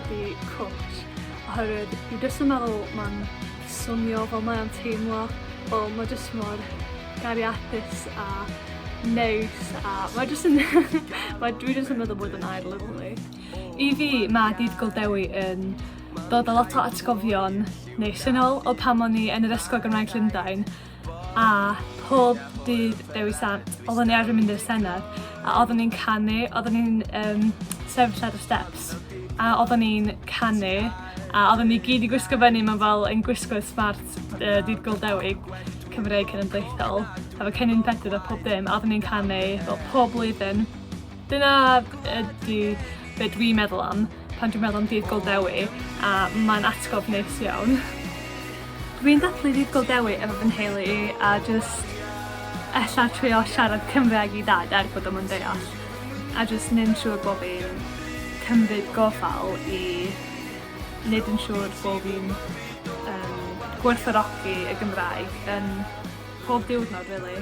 ydy cwtsh, oherwydd dwi jyst yn meddwl mae'n swnio fel mae o'n teimlo, fel mae jyst mor gariadus a neis a mae jyst yn mae dwi jyst yn meddwl bod yn air lyfli. I fi, mae Dydd Gŵyl Dewi yn dod â lot o atgofion neis yn ôl o pan o'n i yn yr Ysgol Gymraeg Llundain a pob dydd Dewi Sant oedden ni arfer mynd i'r Senedd a oedden ni'n canu, oedden ni'n um, sefyll ar y steps a oedden ni'n canu a oedden ni gyd i gwisgo fyny mewn fel yn gwisgoedd smart uh, Dydd Gŵyl Dewi Cymreig Cenedlaethol efo Cennin Pedr a pob dim a oedden ni'n canu fel pob blwyddyn. Dyna ydy be dwi'n meddwl am pan dwi'n meddwl am Dydd Gŵyl Dewi a mae'n atgof neis iawn. Dwi'n dathlu Dydd Gŵyl Dewi efo fy nheulu i a jyst ella trio siarad Cymraeg i dad er bod o'm yn deall a jyst neud yn siŵr bo' fi'n cymryd gofal i neud yn siŵr bo' fi'n yym gwerthfawrogi y Gymraeg yn pob diwrnod rili.